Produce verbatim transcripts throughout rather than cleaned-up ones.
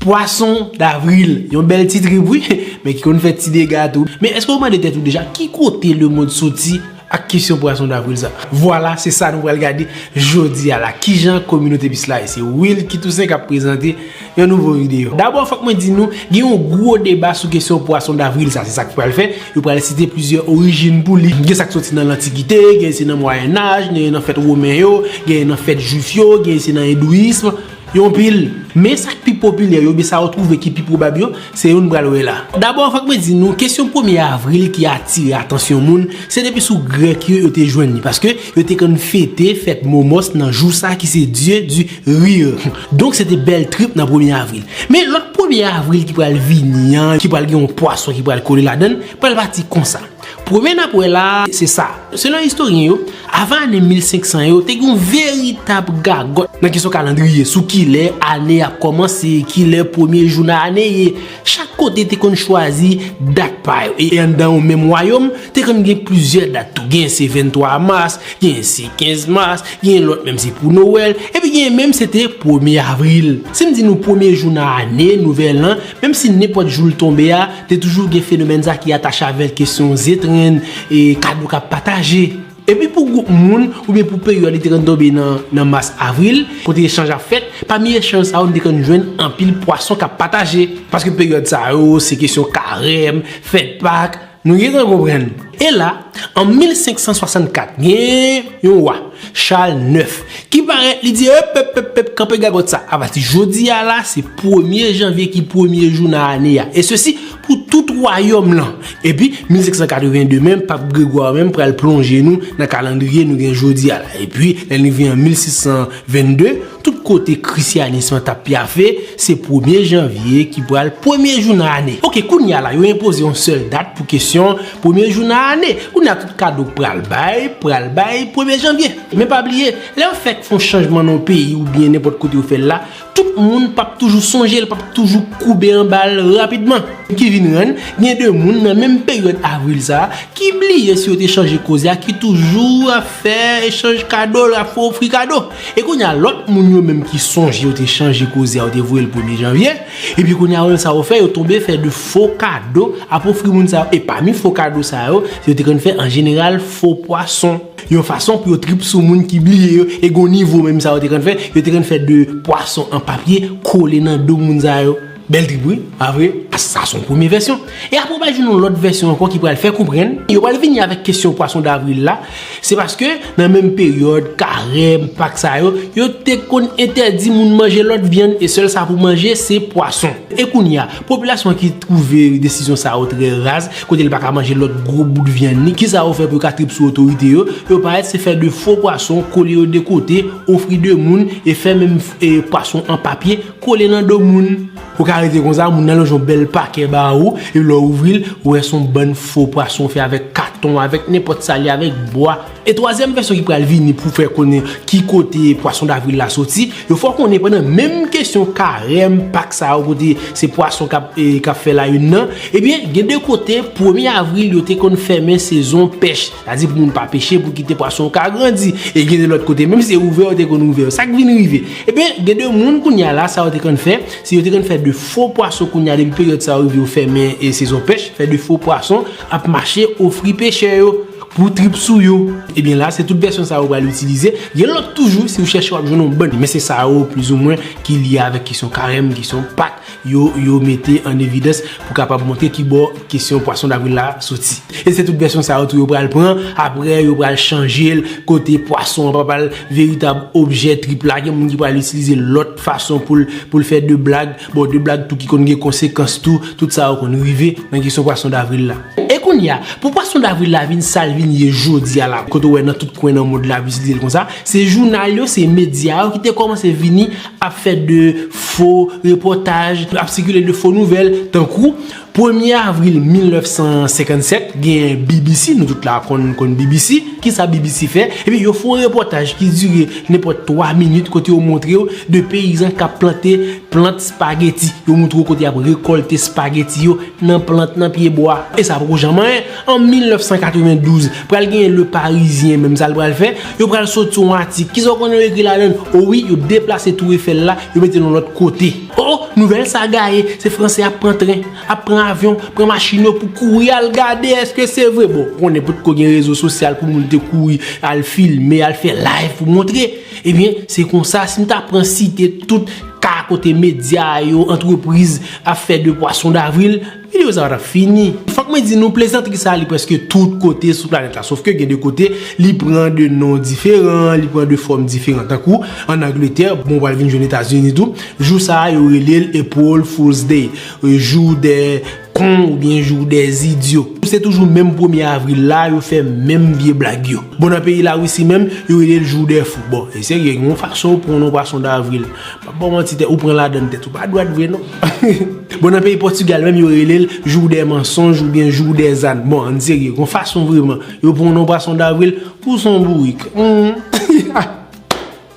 Pwason davril, yon bèl ti trip wi, men ki konn fè ti dega tou. Men èske w mande tèt ou deja ki kote lemonn soti ak kesyon pwason davril sa? Vwala, se sa nou pral gade jodi a la. Kijan kominote Peace la ye? Se Wilky Toussaint k ap prezante yon nouvo videyo. Dabò, fòk mwen di nou, gen yon gwo deba sou kesyon pwason davril sa. Se sa k pral fè. Yo pral site plizyè orijin pou li. Gen sa k soti nan Lantikite, gen se nan Mwayennaj, gen nan fèt Women yo, gen nan fèt Jwif yo, gen se nan endouyism. Yon pil. Men sa k pi popilè yo, oubyen sa yo twouve ki pi pwobab yo, se yo n pral wè la. Dabò, fòk mwen di nou, kesyon premye avril ki atire atansyon moun, se depi sou Grèk yo yo te jwenn li, paske yo te konn fete fèt Momòs nan jou sa ki se dieu du rire. Donk, se te bèl trip nan premye avril. Men lòt premye avril ki pral vini an, ki pral gen yon pwason ki pral kole ladan l, pral pati konsa. Premye n ap wè la, se sa. Selon istoryen yo, avan ane mil senk san yo, te gen yon veritab gagòt nan kesyon kalandriye sou kilè ane ap kòmanse, kilè premye jou nan ane ye. Chak kote te konn chwazi dat pa yo. E anndan yon menm wayòm, te konn gen plizyè dat tou. Gen se venntwa mas, gen se kenz mas, gen lòt menm se pou Nowèl, epi gen menm se te premye avril. Si m di nou premye jou nan ane, nouvèl an, menm si nenpòt jou l tonbe a, te toujou gen fenomèn sa ki atache avè kesyon zetrenn e kado k ap pataje. Epi pou gwoup moun, oubyen pou peryòd li te konn tonbe nan, nan mas avril, kote echanj ap fèt, pami echanj sa yo, nou te konn jwenn anpil pwason k ap pataje. Paske peryòd sa yo, se kesyon karèm, fèt Pak, nou gentan konprann. E la, an mil senk san swasannkat, gen yon wa, Chal nèf, ki parèt, li di, ep, ep, ep, ep, kanpe gagòt sa. Apati jodi a la, se premye janvye ki premye jou nan ane a. E sesi pou tout wayòm lan. Epi, mil senk san katreven de menm, Pap Gregwa menm pral plonje nou nan kalandriye nou gen jodi a la. Epi, lè n rive an mil sis san vennde, tout kote krisyanis lan t ap pyafe, se premye janvye ki pral premye jou nan ane. Oke, kounye a la, yo enpoze yon sèl dat pou kesyon premye jou nan ane. Kounye a, tout kado k pral bay, pral bay premye janvye. Men pa bliye, lè yo fèk fè yon chanjman nan yon peyi oubyen nenpòt kote yo fè l la, tout moun p ap toujou sonje l, p ap toujou koube anba l rapidman. Ki vin rann, gen de moun nan menm peryòd avril sa a, ki bliye si yo te chanje koze a, ki toujou ap fè echanj kado, ap ofri kado. E kounye a, lòt moun yo menm ki sonje yo te chanje koze a, yo te voye l premye janvye. Epi kounye a, menm sa yo fè, yo tonbe fè de fo kado ap ofri moun sa yo. E pami fo kado sa yo, yo te konn fè an jeneral fo pwason. Yon fason pou yo trip sou moun ki bliye yo. E gon nivo menm sa yo te konn fè, yo te konn fè de pwason an papye kole nan do moun sa yo. Bèl trip wi, pa vre? Sa se yon premye vèsyon. E apre w pral jwenn yon lòt vèsyon ankò ki pral fè konprann. Yo pral vini avèk kesyon pwason davril la. Se paske nan menm peryòd, karèm, Pak sa yo, yo te konn entèdi moun manje lòt vyann e sèl sa pou manje se pwason. E kounye a, popilasyon an ki twouve desizyon sa yo trè raz, kote l pa ka manje lòt gwo bout vyann ni, kisa yo fè pou yo ka trip sou otorite yo? Yo parèt se fè de fo pwason, kole yo de kote, ofri de moun e fè menm e pwason an papye kole nan do moun. Ou ka rete konsa, moun nan lonje yon bèl pakè ba ou, e lè w ouvri l, ou wè se yon bann fo pwason fè avèk katon, avèk nenpòt sa li, avèk bwa. E twazyèm vèsyon ki pral vini pou fè konnen ki kote pwason davril la soti, yo fè w konnen pandan menm kesyon karèm, Pak sa yo kote se pwason k ap, e, k ap fè layounen nan, ebyen, gen de kote, premye avril, yo te konn fèmen sezon pèch. Sa di pou moun pa peche, pou kite pwason yo ka grandi. E gen de lòt kote, menm si se ouvè, yo te konn ouvè. Sa k vin rive? Ebyen, gen de moun kounye a la, sa yo te konn fè, se yo te konn fè de fo pwason kounye a, depi peryòd sa yo rive, yo fèmen e sezon pèch, fè de fo pwason, ap mache ofri pechè yo pou trip sou yo. Ebyen la, se tout vèsyon sa yo pral itilize. Gen lòt toujou, si w chèche, w ap jwenn yon bann. Men se sa yo, plizoumwen, ki lye avèk kesyon karèm, kesyon Pak, yo, yo mete an evidans pou kapab montre ki bò kesyon pwason davril la soti. E se tout vèsyon sa yo tou yo pral pran, apre yo pral chanje l, kote pwason an pa pral veritab objè trip la, gen moun ki pral itilize lòt fason pou l, pou l fè de blag, bon, de blag tou ki konn gen konsekans tou, tout sa yo konn rive nan kesyon pwason davril la. E kounye a, pou pwason davril la vin sa l vin ye jodi a la, kote w wè nan tout kwen nan mond la ap itilize l konsa, se jounal yo, se medya yo ki te kòmanse vini ap fè de fo repòtaj, ap sikile de fo nouvèl, tankou premye avril mil nèf san senkannsèt, gen B B C, nou tout la konn, konn B B C. Kisa B B C fè? Ebyen, yo fè yon repòtaj ki dire nenpòt twa minit kote yo montre w de peyizan k ap plante plant spageti. Yo montre w kote y ap rekòlte spageti yo nan plant, nan pyebwa. E sa poko janm An mil nèf san katrevendouz, pral genyen Le Parisien, menm sa l pral fè. Yo pral soti yon atik. Kisa w konnen yo ekri ladan l? O wi, yo deplase Tour Eiffel la, yo mete l yon lòt kote. O, o, nouvèl sa gaye, se Franse ap pran tren, ap pran avyon, pran machin yo pou kouri al gade èske se vre. Bon, ou konnen potko gen rezo sosyal pou moun te kouri al filme, al fè live pou montre. Ebyen, se konsa, si m ta pran site tout ka kote medya yo, antrepriz ap fè de pwason davril, videyo sa a t ap fini. Fòk mwen di nou, plezantri sa a, li prèske tout kote sou planèt la. Sòf ke gen de kote, li pran de non diferan, li pran de fòm diferan. Tankou, ann Angletè, bon, w pral vin jwenn Etazini tou, jou sa a, yo rele l April Fool's Day, jou dè kon oubyen jou dè zidyo. Se toujou menm premye avril la, yo fè menm vye blag yo. Bon, nan peyi Larisi menm, yo rele l jou dè fou. Bon, e serye, gen yon fason ou pran yon pwason davril. M ap ba w manti, tèt ou pran ladan tèt ou pa dwat vre non. Bon, nan peyi Pòtigal menm, yo rele l jou dè mansonj oubyen jou dè zàn. Bon, ann serye, gon fason vrèman yo pran yon pwason davril pou son bourik. Hmm.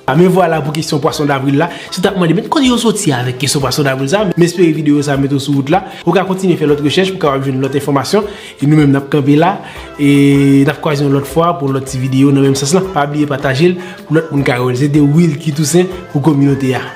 A, men vwala pou kesyon pwason davril la. Si w t ap mande, men kote yo soti avèk kesyon pwason davril sa, m espere videyo sa mete w sou wout la. Ou ka kontinye fè lòt rechèch pou w kapab jwenn lòt enfòmasyon. E nou menm, n ap kanpe la. E n ap kwaze yon lòt fwa pou yon lòt ti videyo nan menm sans lan. Pa bliye pataje l pou lòt moun ka wè l. Se te Wilky Toussaint pou kominote a.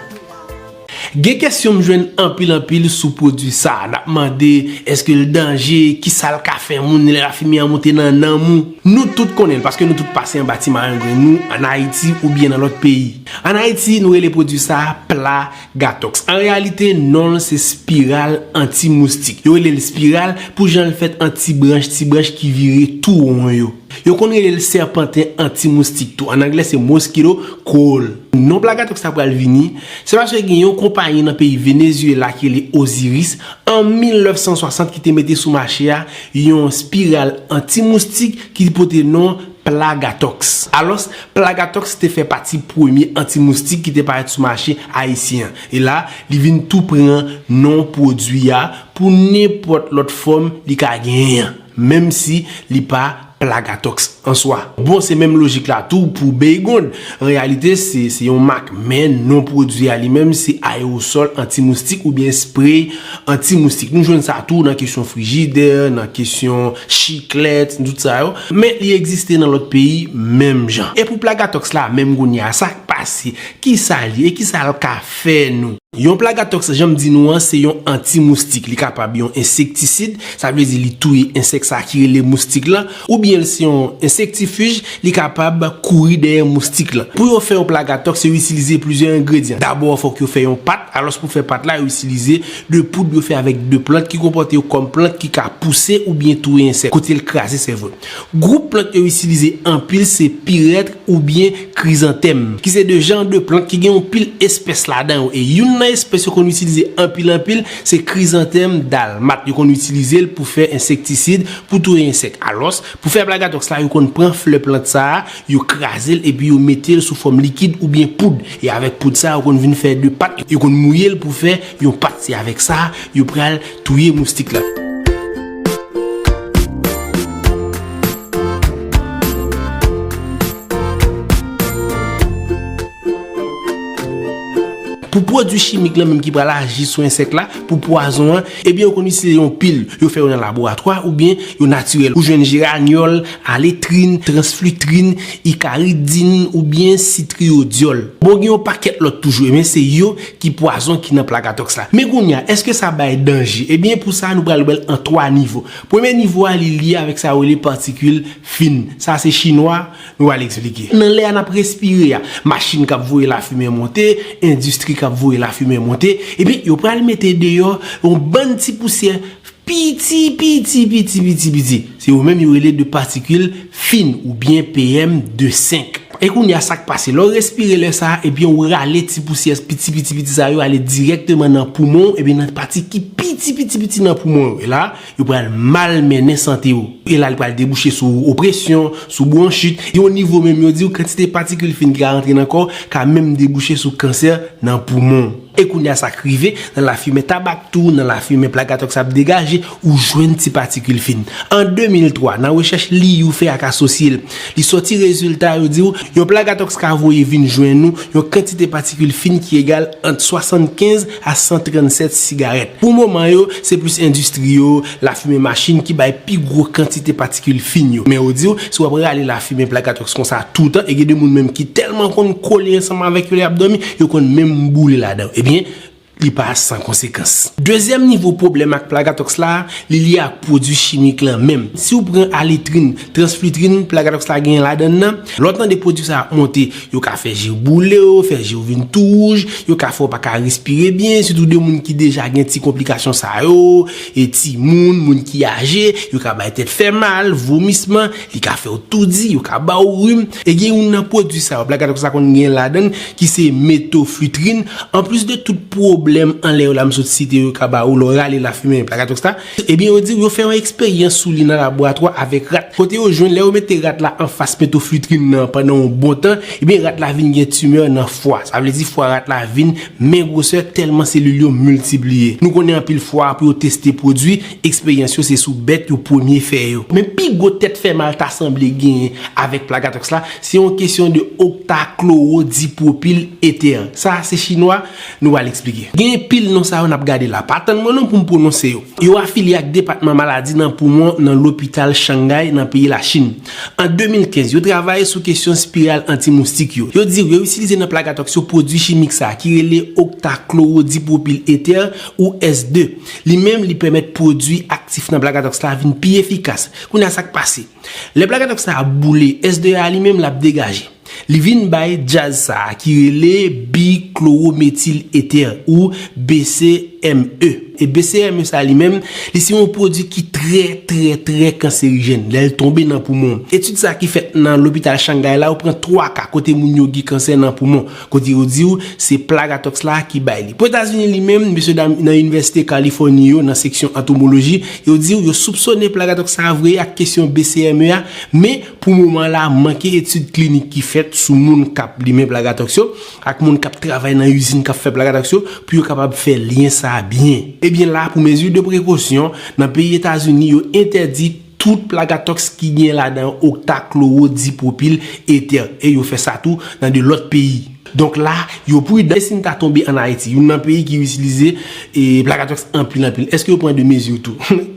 Gen kesyon m jwenn anpil anpil sou pwodui sa a. N ap mande, èske l danje? Kisa l ka fè moun lè lafimen an monte nan nanm ou? Nou tout konnen l, paske nou tout pase anba ti mayengrenn nou, ann Ayiti oubyen nan lòt peyi. Ann Ayiti, nou rele pwodui sa a Plagatox. An reyalite, non l se spiral antimoustik. Yo rele l spiral pou jan l fèt an ti branch, ti branch ki vire tou won yo. Yo konn rele l sèpanten antimoustik tou. Ann anglè, se mosquito coil. Non Plagatox la pral vini, se paske gen yon konpayi nan peyi Venezuela ki rele Osiris, an mil nèf san swasant, ki te mete sou mache a yon spiral antimoustik ki pote non Plagatox. Alòs, Plagatox te fè pati premye antimoustik ki te parèt sou mache ayisyen an. E la, li vin tou pran non pwodui a pou nenpòt lòt fòm li ka genyen an, menm si li pa Plagatox an swa. Bon, se menm lojik la tou pou Baygonne. An reyalite, se, se yon mak, men non pwodui a li menm, se ayewosòl antimoustik oubyen spray antimoustik. Nou jwenn sa tou nan kesyon frijidè, nan kesyon chiklèt, tout sa yo. Men li egziste nan lòt peyi menm jan. E pou Plagatox la, menm kounye a, sa k pase? Kisa l ye? Kisa l ka fè nou? Yon Plagatox, jan m di nou an, se yon antimoustik. Li kapab yon ensektisid, sa vle di li touye ensèk sa ki rele moustik lan, oubyen l se yon ensektifij, li kapab kouri dèyè moustik lan. Pou yo fè yon Plagatox, yo itilize plizyè engredyan. Dabò, fòk yo fè yon pat. Alòs, pou fè pat la, yo itilize de poud yo fè avèk de plant ki konpòte yo kòm plant ki ka pouse oubyen touye ensèk, kote l kraze sèvo l. Gwoup plant yo itilize anpil se pirèt oubyen krizantèm, ki se de jan de plant ki gen yon pil espès ladan yo. E youn nan espès yo konn itilize anpil anpil, se krizantèm dalmat. Yo konn itilize l pou fè ensektisid, pou touye ensèk. Alòs, pou fè Plagatox la, yo konn pran flè plant sa a, yo kraze l, epi yo mete l sou fòm likid oubyen poud. E avèk poud sa a, yo konn vin fè de pat. Yo konn mouye l pou fè yon pat. Se avèk sa a, yo pral touye moustik la. Pou pwodui chimik lan menm ki pral aji sou ensèk la, pou pwazon an, ebyen, yo konn itilize yon pil. Yo fè yo nan laboratwa oubyen yo natirèl. Ou jwenn jeranyòl, aletrin, transflitrin, ikaridin oubyen sitriyodyòl. Bon, gen yon pakèt lòt toujou, men se yo ki pwazon ki nan Plagatox la. Men kounye a, èske sa bay danje? Ebyen, pou sa, nou pral wè l an twa nivo. Premye nivo a, li lye avèk sa yo rele patikil fin. Sa se chinwa, nou pral eksplike. Nan lè a n ap respire a, machin k ap voye lafimen monte, endistri k ap voye lafimen monte, epi yo pral mete deyò yon bann ti pousyè piti, piti, piti, piti, piti. Se yo menm yo rele de patikil fin oubyen P M de senk. E kounye a, sa k pase? Lè w respire lè sa a, ebyen, ou rale ti pousyè piti, piti, piti sa yo ale dirèkteman nan poumon w, ebyen, nan pati ki piti, piti, piti nan poumon yo. E la, yo pral malmennen sante w. E la, li pral debouche sou opresyon, sou bwonchit. Yon nivo menm, yo di w kantite patikil fin ki ka rantre nan kò w ka menm debouche sou kansè nan poumon. E kounye a, sa k rive, nan lafimen tabak tou, nan lafimen Plagatox ap degaje, ou jwenn ti patikil fin. An de mil twa, nan rechèch Liu fè ak asosye l, li sòti rezilta, yo di w, Yon plagatoks ka voye vin jwenn nou yon kantite patikil fin ki egal ant swasannkenz a san trannsèt sigarèt. Pou moman yo, se plis endistri yo, lafimen machin ki bay pi gwo kantite patikil fin yo. Men yo di w, si w ap rale lafimen plagatoks konsa toutan, e gen de moun menm ki tèlman konn kole ansanm avèk yo lè y ap dòmi, yo konn menm boule ladan. Ebyen, li pa san konsekans. Dezyèm nivo pwoblèm ak plagatoks la, li lye ak pwodui chimik lan menm. Si w pran alitrin, transflitrin, plagatoks la genyen ladan l nan, lè w tande pwodui sa ap monte, yo ka fè je w boule w, fè je w vin tou wouj, yo ka fè w pa ka respire byen, sitou de moun ki deja gen ti konplikasyon sa yo, e timoun, moun ki aje, yo ka bay tèt fè mal, vomisman, li ka fè w toudi, yo ka ba w rim. E gen youn nan pwodui sa yo, plagatoks la konn gen ladan l, ki se metoflitrin. Anplis de tout pwoblèm anlè yo la m sot site yo ka ba ou lè w rale lafimen plagatoks la, ebyen yo di w yo fè yon eksperyans sou li nan laboratwa avèk rat. Kote yo jwenn lè yo mete rat la anfas metoflitrin nan pandan yon bon tan, ebyen rat la vin gen timè nan fwa. Sa vle di fwa rat la vin men gwosè tèlman selil yo miltipliye. Nou konnen anpil fwa pou yo teste pwodui, eksperyans yo se sou bèt yo premye fè yo. Men pi gwo tèt fè mal ta sanble genyen avèk plagatoks la, se yon kesyon de oktaklowodipwopil etè. Sa se chinwa, nou pral eksplike. Gen pil non sa yo n ap gade la. Pa tann mwen non pou m pwononse yo. Yo afilye ak depatman maladi nan poumon nan lopital Shanghai nan peyi Lachin. An de mil kenz, yo travay sou kesyon spiral antimoustik yo. Yo di w yo itilize nan plagatoks yo pwodui chimik sa a ki rele oktaklowodipwopil etè ou S de. Li menm, li pèmèt pwodui aktif nan plagatoks la vin pi efikas. Kounye a sa k pase? Lè plagatoks la ap boule, S de a li menm l ap degaje. Li vin bay djaz sa a ki rele biklorometil etè ou B C M E. E B C M E sa li menm, li se yon pwodui ki trè, trè, trè kanserijèn lè l tonbe nan poumon w. Etid sa ki fèt nan lopital Shanghai la, yo pran twa ka kote moun yo gen kansè nan poumon, kote yo di w se plagatoks la ki bay li. Pou Etazini li menm, mesye dam nan Inivèsite Kalifòni yo, nan seksyon antomoloji, yo di w yo soupsone plagatoks sa vre ak kesyon B C M E a, men pou moman la, manke etid klinik ki fèt sou moun k ap limen plagatoks yo ak moun k ap travay nan izin k ap fè plagatoks yo pou yo kapab fè lyen sa byen. Ebyen la, pou mezi de prekosyon, nan peyi Etazini, yo entèdi tout plagatoks ki gen ladan oktaklowodipwopil etè, e yo fè sa tou nan de lòt peyi. Donk la, yo pridan. E si n ta tonbe ann Ayiti, youn nan peyi ki itilize e plagatoks anpil anpil, èske yo pran de mezi tou?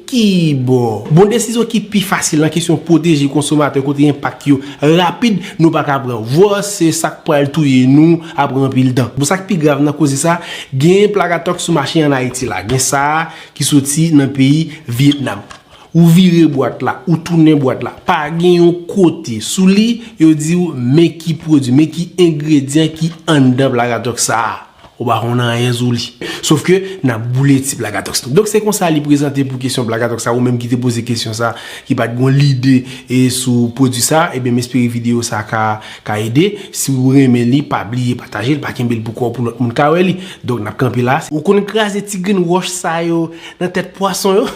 Kibò? Bon, desizyon ki pi fasil nan kesyon pwoteje konsomatè kote enpak yo rapid, nou pa ka pran. Vwò se sa k pral touye nou apre anpil tan. Bon, sa k pi grav nan koze sa, gen plagatoks sou mache ann Ayiti la. Gen sa a ki soti nan peyi Vyetnam. Ou vire bwat la, ou tounen bwat la. Pa gen yon kote sou li, yo di w men ki pwodui, men ki engredyan ki anndan plagatoks sa a. Ou pa konn anyen sou li. Sof ke n ap boule ti plagatoks nou. Donk se konsa li prezante pou kesyon plagatoks sa. Ou menm ki te poze kesyon sa, ki pa t gon lide e sou pwodui sa, ebyen m espere videyo sa ka, ka ede. Si w renmen li, pa bliye pataje l, pa kenbe l pou kò w pou lòt moun ka wè li. Donk n ap kanpe la. Ou konn kraze ti grenn wòch sa yo nan tèt pwason yo,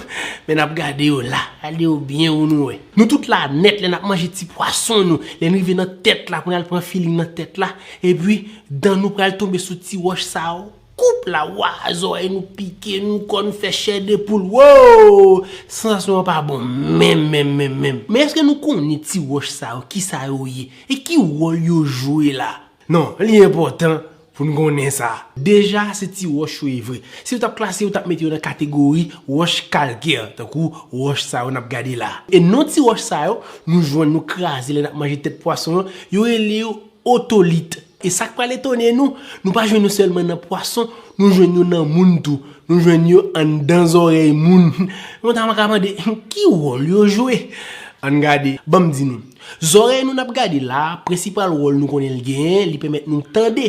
men n ap gade yo la. Gade yo byen pou nou wè. Nou tout la nèt lè n ap manje ti pwason nou. Lè n rive nan tèt la, pou n al pran filing nan tèt la, epi dan nou pral tonbe sou ti wòch sa yo. Koup la, wa, zòrèy nou pike, nou kò nou fè chè de poul. Wo! Sansasyon an pa bon menm, menm, menm, menm. Men èske nou konnen ti wòch sa yo, kisa yo ye? E ki wòl yo jwe la? Non, li enpòtan pou n konnen sa. Deja, se ti wòch yo ye vre. Si yo t ap klase yo, yo t ap mete yo nan kategori wòch kalkè, tankou wòch sa yo n ap gade la. E non ti wòch sa yo, nou jwenn nou kraze lè n ap manje tèt pwason yo, yo rele yo otolit. E sa k pral etone nou, nou pa jwenn yo sèlman nan pwason, nou jwenn yo nan moun tou. Nou jwenn yo anndan zòrèy moun. Mwen ta ka mande, ki wòl yo jwe? Ann gade, ban m di nou. Zòrèy nou n ap gade la, prensipal wòl nou konnen l genyen, li pèmèt nou tande.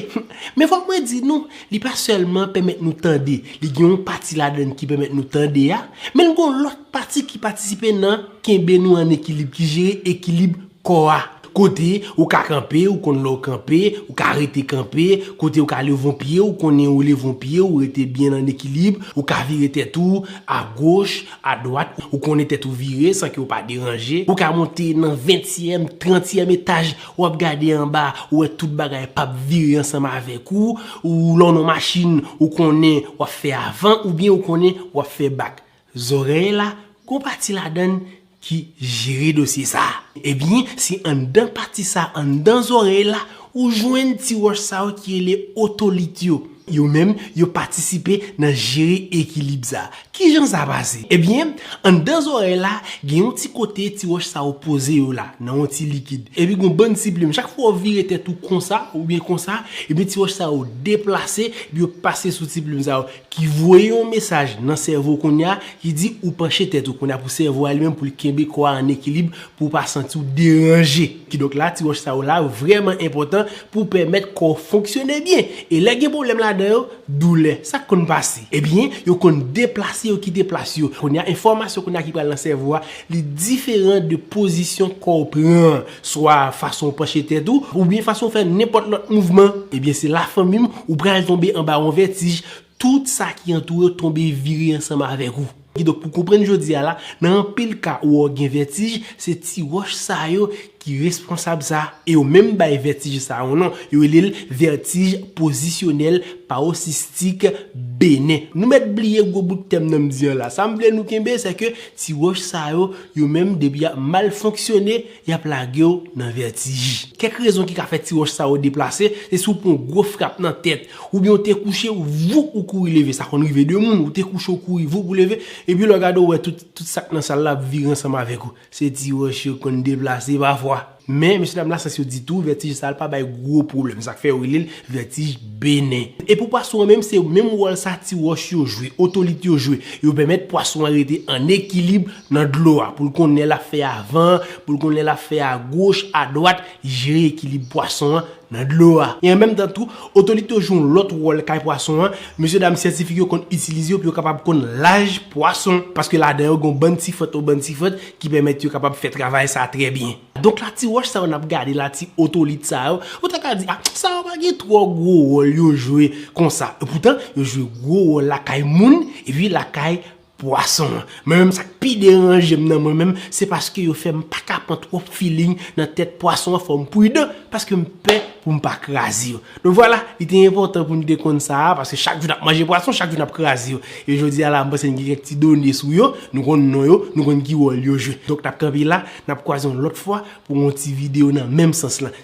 Men fòk mwen di nou, li pa sèlman pèmèt nou tande, li gen yon pati ladan l ki pèmèt nou tande a, men l gen yon lòt pati ki patisipe nan kenbe nou an ekilib, ki jere ekilib kò a. Kote ou ka kanpe, ou konn lè w kanpe, ou ka rete kanpe, kote ou ka leve yon pye, ou konnen ou leve yon pye, ou rete byen an ekilib, ou ka vire tèt ou, agoch, adwat, ou konnen tèt ou vire san ke w pa deranje, ou ka monte nan ventyèm, trantyèm etaj, w ap gade anba, ou wè tout bagay p ap vire ansanm avèk ou, ou lè w nan machin, ou konnen w ap fè avan, oubyen ou konnen w ap fè bak. Zòrèy la, gon pati ladan l ki jere dosye sa. Ebyen, se anndan pati sa, anndan zòrèy la, ou jwenn ti wòch sa yo ki rele otolit yo. Yo menm, yo patisipe nan jere ekilib sa. Kijan sa pase? Ebyen, anndan zòrèy la, gen yon ti kote ti wòch sa yo poze yo la, nan yon ti likid. Epi gon bann ti plim. Chak fwa w vire tèt ou konsa, oubyen konsa, ebyen ti wòch sa yo deplase, epi yo pase sou ti plim sa yo, ki voye yon mesaj nan sèvo kounye a, ki di ou panche tèt ou kounye a pou sèvo a li menm pou l kenbe kò a an ekilib pou w pa santi w deranje. Kidonk la, ti wòch sa yo la vrèman enpòtan pou pèmèt kò w fonksyone byen. E lè gen pwoblèm ladan yo, doulè, sa k konn pase? Ebyen, yo konn deplase yo, kite plas yo. Kounye a, enfòmasyon kounye a ki pral nan sèvo a, li diferan de pozisyon kò w pran an, swa fason w panche tèt ou, oubyen fason w fè nenpòt lòt mouvman. Ebyen, se lafanmi m, ou pral tonbe anba yon vètij, tout sa ki antoure w tonbe vire ansanm avèk ou. Kidonk, pou konprann jodi a la, nan anpil ka ou wè w gen vètij, se ti wòch sa yo ki responsab sa. E yo menm bay vètij sa yon non, yo rele l vètij pozisyonèl pawosistik benen. Nou mèt bliye gwo bout tèm nan m di an la. Sa m vle nou kenbe, se ke ti wòch sa yo, yo menm, depi y ap mal fonksyone, y ap lage w nan vètij. Kèk rezon ki ka fè ti wòch sa yo deplase, se si w pran yon gwo frap nan tèt, oubyen w te kouche, voup, ou kouri leve. Sa konn rive de moun, ou te kouche, ou kouri, voup, ou leve, epi lè w gade, w wè tout, tout sa k nan sal la ap vire ansanm avèk ou. Se ti wòch yo konn deplase pafwa. Men, mesye dam la, sans yo di tou, vètij sa a, l pa bay gwo pwoblèm. Sa k fè yo rele l vètij benen. E pou pwason an menm, se menm wòl sa ti wòch yo jwe, otolit yo jwe. Yo pèmèt pwason an rete an ekilib nan dlo a, pou l konn lè l ap fè avan, pou l konn lè l ap fè agoch, adwat, jere ekilib pwason an nan dlo a. E an menm tan tou, otolit yo jwe yon lòt wòl kay pwason an. Mesye dam syantifik yo konn itilize yo pou yo kapab konn laj pwason. Paske ladan yo, gen yon bann ti fant, yon bann ti fant ki pèmèt yo kapab fè travay sa a trè byen. Donk la, ti wòch sa yo n ap gade la, ti otolit sa yo, ou ta ka di, ah, sa yo pa gen twò gwo wòl yo jwe konsa. Epoutan, yo jwe gwo wòl lakay moun, epi lakay pwason an. Mwen menm, sa k pi deranje m nan mwen menm, se paske yo fè m pa ka pran twòp feeling nan tèt pwason an, fò m pridan, paske m pè pou m pa kraze yo. Donk vwala, li te enpòtan pou n te konn sa a, paske chak jou n ap manje pwason, chak jou n ap kraze yo. E jodi a la, m panse n gen kèk ti done sou yo, nou konn non yo, nou konn ki wòl yo jwe. Donk n ap kanpe la, n ap kwaze yon lòt fwa pou yon ti videyo nan menm sans lan.